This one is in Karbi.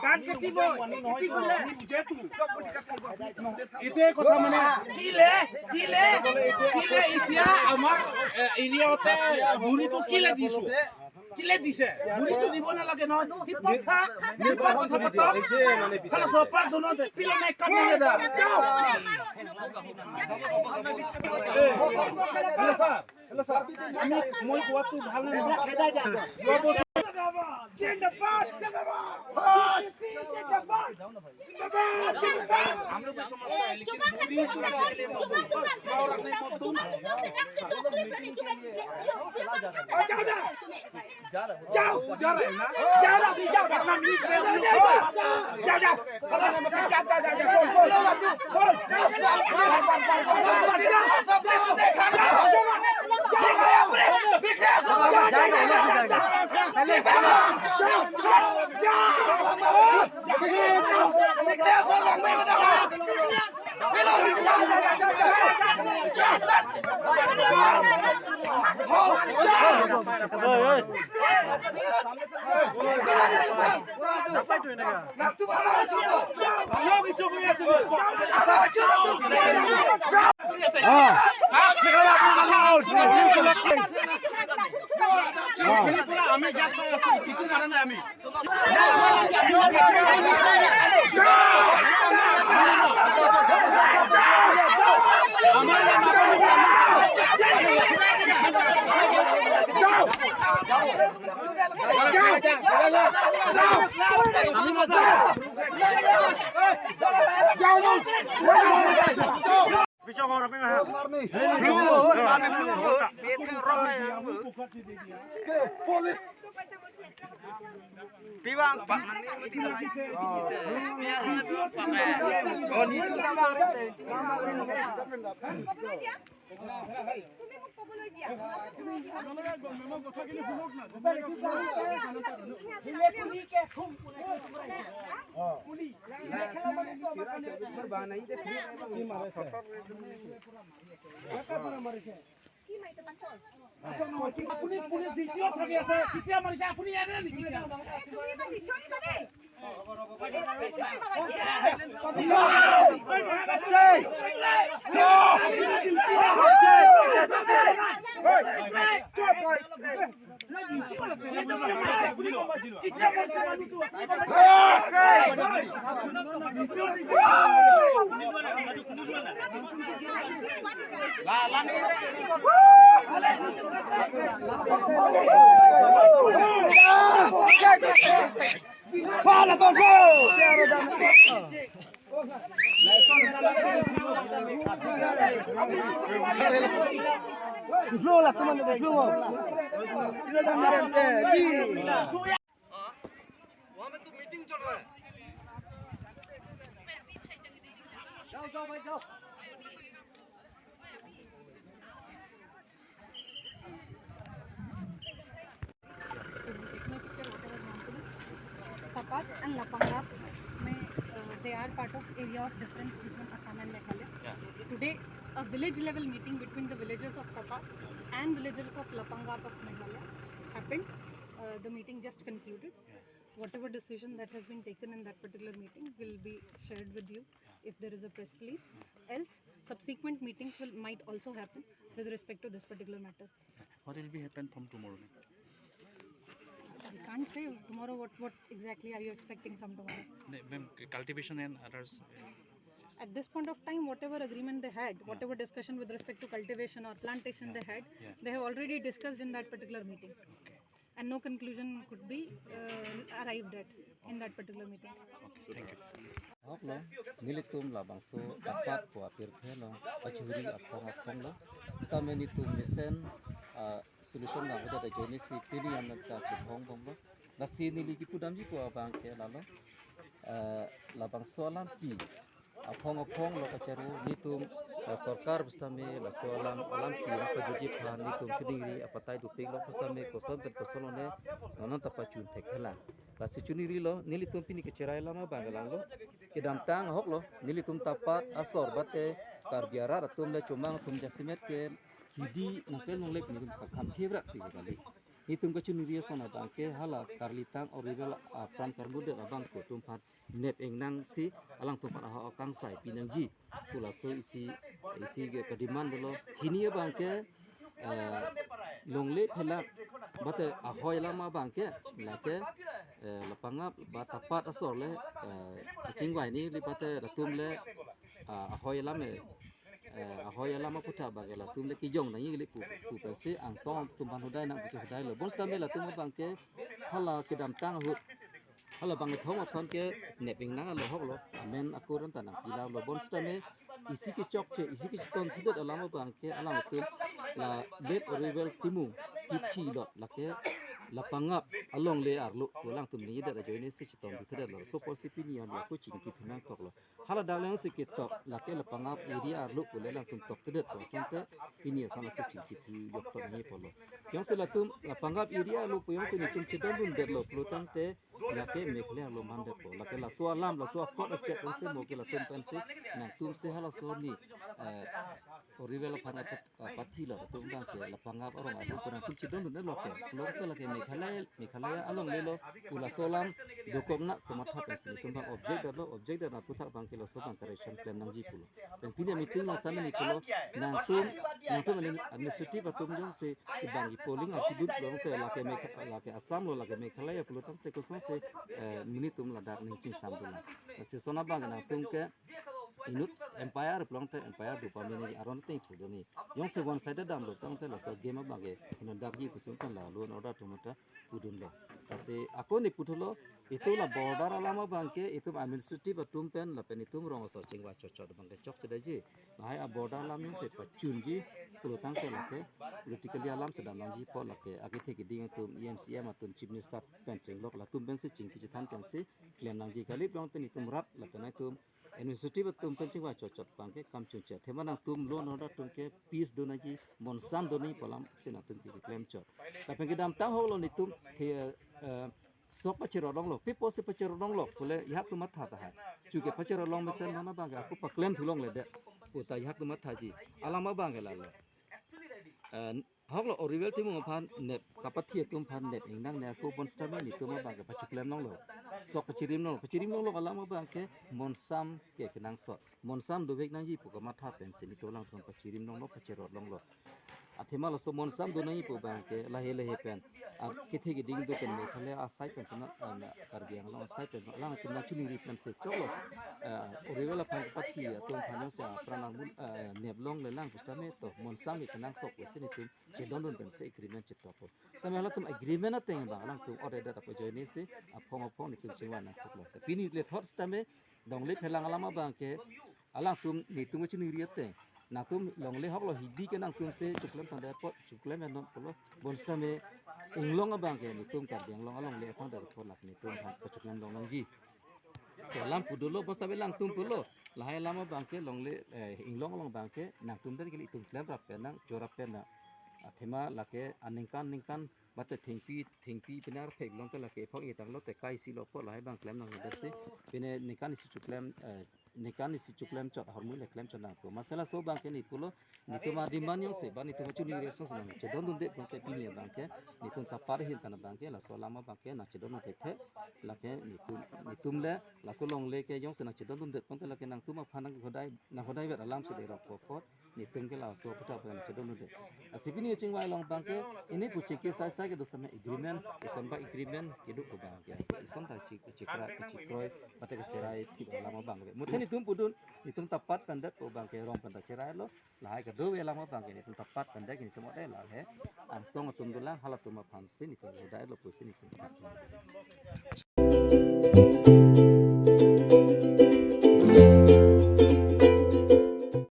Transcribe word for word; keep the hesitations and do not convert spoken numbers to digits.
গান কাটিব, কাটিব। এইটোৱে কথা মানে। কিলে, কিলে, কিলে এতিয়া আমাৰ, এ, এৰিয়াতে বুঢ়ীটো কিলে দিছো? কিলে দিছে? বুঢ়ীটো দিব নালাগে নহয়। সি কথা, সি কথা পাতক। খালি চপাৰ দুনো দে। পিলো নাই কাম নাই দা। যাও। এ, হেল্ল' ছাৰ। Hello' sir. আমি, মই কোৱাটো ভাল নে নহয়? জিন্দাবাদ! জিন্দাবাদ! জিন্দাবাদ! हम लोग भी समझता है, लेकिन दूरी तो रखने के लिए मत दो। और रखने मत दो। जाओ ना। जाओ। जा रहा है ना? जाओ ना, अभी जाओ ना। जाओ, जाओ। बोलो ना तू। बोल, जाओ। তুমি মোক ক'বলৈ দিয়া। আপুনি পুলিচ ডিউটিত থাকি আছে, কেতিয়া মাৰিছে আপুনি ইয়াতে নেকি? তুমি মাৰিছা নেকি? वहाँ में तो मीटिंग चल रहा है। जाओ, जाओ भाई, जाओ। Tapat and Lapangap mein, uh, they are part of area of difference between Assam and Meghalaya. Yeah. Today, a village level meeting between the villagers of Tapat and villagers of Lapangap of Meghalaya happened. Uh, the meeting just concluded. Yeah. Whatever decision that has been taken in that particular meeting will be shared with you if there is a press release. Else, subsequent meetings will, might also happen with respect to this particular matter. What will be happen from tomorrow? I can't say tomorrow what, what exactly are you expecting from tomorrow. No, ma'am, cultivation and others. At this point of time, whatever agreement they had, yeah, whatever discussion with respect to cultivation or plantation, yeah, they had, yeah, they have already discussed in that particular meeting. Okay. And no conclusion could be, uh, arrived at in that particular meeting. Okay, thank you. Ahok lo, nelitum labangso Tapat pu apirthe lo, pachuri aphong aphong lo. Sitame nelitum mesen, ah, solution nangkok ta ajoine si pini amen ta chethong bomlo. Lasi neli kipudamji pu abang ke lalo, ah, labangso alam ke aphong aphong lo kacharo nelitum, eh, sorkar pusitame laso alam, alam ke nangpajutji aphan nelitum chiningri apatai dopik lo pusitame koson pen koson lone non non ta pachun thekthelang. Lasi chiningri lo nelitum pini kecherai alam abang langlo. Kedamtang ahok lo nelitum Tapat asor bate Karbi arat atum le chomang atum jasemet ke hidi nangkel nonglep nelitum kakham phevrak pi kali. Netum kachiningri ason abangke hala karlitang orivel apran karmudet abang ko atum aphan nep ingnangsi alangtum aphan ahok akangsai pinangji pu laso isi isi ke kademand lo. Hini abangke eh, longle phelak bate ahoi alam abangke lake eh, lapangap ba tapat asor le eh, kachingvai neli bate latum le ah, ahoi alam le eh, ahoi alam aputhak abangke latum le kijong nangji kali pu pu pensi angsong atum aphan hudai nang pensi hudai lo. Bonsitame latum abangke hala kedamtang ahut hala bangkethom aphan ke nep ingnang alo ahok lo, amen akur anta nangpi lap lo. Bonsitame isi kechokche, isi kechetong thudet alam abangke alangtum la late Orivel Timung kithi lo, lake lapangap alongle arlo pu alangtum ningjedet ajoine si chetong thudet lo. Laso apotsi pini an ako chingki thu nangkok lo. Hala dak le jongsi ketok lake lapangap area arlo pu le alangtum tok thudet pu asonte pini ason ako chingki thu joktok nangji apotlo. Jongsi latum lapangap area arlo pu jongsi netum chedondundetlo pulo tangte lake Meghalaya arlo mandetpo. Lake laso alam, laso akot achet pensi mo ke latum pensi nangtum si halaso ni eh, Orivel aphan apat- apathi lo latum abangke lapangap arong arlo pu nangtum chedondundetlo ke. Lo ke lake Meghalaya, Meghalaya alongle lo pu laso alam dokok na komatha pensi netum abang object detlo, object det aputhak abangke laso abang correction klem nangji pulo. Pen pini meeting along tame ne pulo, nangtum nangtum admi- administrative atum jongsi kibang ki polling artidun pulo tangte lake Megha- lake Assam lo, lake Meghalaya pulo tangte kosonsi eh, monit atum ladak ning chingsam dun lang. Lasi lason abang nangtum ke inut umpire pulo tangte umpire do pame nangji aron ateng si do nangji. Jongsi one sided damlo tangte laso game abangke inut dakji pusi pen la law and order atum ta pudunlo. Lasi ako ne puthulo, itum la border alam abangke itum administrative atum pen lapen itum rong asor chingvai chotchot abangke chokchedetji. Lahai a border alam jongsi pachunji pulo tangte lake politically alam si dam nangji apot lake akethe keding atum E M C M atum Chief Minister pen chenglok latum pensi chingki chethan pensi klem nangji kali. Pulo tangte netum rat lapen netum administrative atum pen chingvai chotchot abangke kam chunche. Athema nangtum law and order atum ke peace do nangji, monsam do nangji pu alam si nangtum ke keklem chot. Lapen kedamtang ahok lo netum the eh, sok pacherot longlo, pi apotsi pacherot longlo pule ejahak atum matha tahai. Chuke pacherot long mesen non abangke ako paklem thu longledet pu ta ejahak atum mathaji. Alam abangke lale. Eh, ahok lo Orivel Timung aphan nep kapathi atum aphan nep ingnang ne ako bonsitame netum abangke pachoklem longlo. Sok pachirim longlo, pachirim longlo alam abangke monsam ke kenangsot. Monsam dovek nangji pu kamatha pensi netum alangtum pachirim longlo, pacherot longlo. Athema laso monsam do nangji pu abangke lahei lahei pen akethe keding do pen Meghalaya asai pen puna, ah, Karbi Anglong asai pen alangtum nangchiningri pensi choklo. Ah, Orivel aphan pathi atum aphan jongsi apran armul, ah, nep longlelang pusitame to monsam ke kenangsot pusi netum chedondun pensi agreement chetokpo. Tame halatum agreement ateng abang alangtum order data ajoine si aphong aphong netum chingvai nangkoklo. Pini le thot sitame longle phelang alam abangke alangtum netum kachiningri ateng nangtum longle ahok lo hidi ke nangtum si choklem tangdet apot choklem non pulo. Bonsitame inglong abangke netum Karbi Anglong alongle tangdet apot lake netum aphan pachoklem long nangji. To alam pudunlo, bonsitame alangtum pulo. Lahai alam abangke longle, eh, inglong along abangke nangtum den kali itum klemrap pen nang, chorap pen nang. Athema lake aningkan ningkan bate thengpi thengpi pine arphek long te lake ephong etang lo te kaisi lo apot lahai abang klem nangji si. Pine ningkan isi choklem, eh, ningkan isi choklem chot ahormu le klem chot nangpo. Lasi laso abangke ne pulo netum ademand jongsi ba netum achiningri ason si nangchedondundet pulo tangte pini abangke netum tapat ahin pen abangke laso alam abangke nangchedondun thekthe. Lake netum netum le laso longle ke jongsi nangchedondundet pulo tangte lake nangtum aphan nanghodai nanghodai vet alam si derok apot netum ke laso aputhak pen nangchedondundet. Lasi pini chingvai along abangke ini pu chingki sai sai kedo sitame agreement, ison ba agreement keduk pu abangke ison ta chi- chikra chikroi bate kacherai thip alam abang. Muthe netum pudun netum tapat pendet pu abangke rong pen ta cherai lo. Lahai kedo ave alam abangke netum tapat pendet netum ode lahai angsong atum dolang halatum aphan si netum hodai lo pusi netum tapat.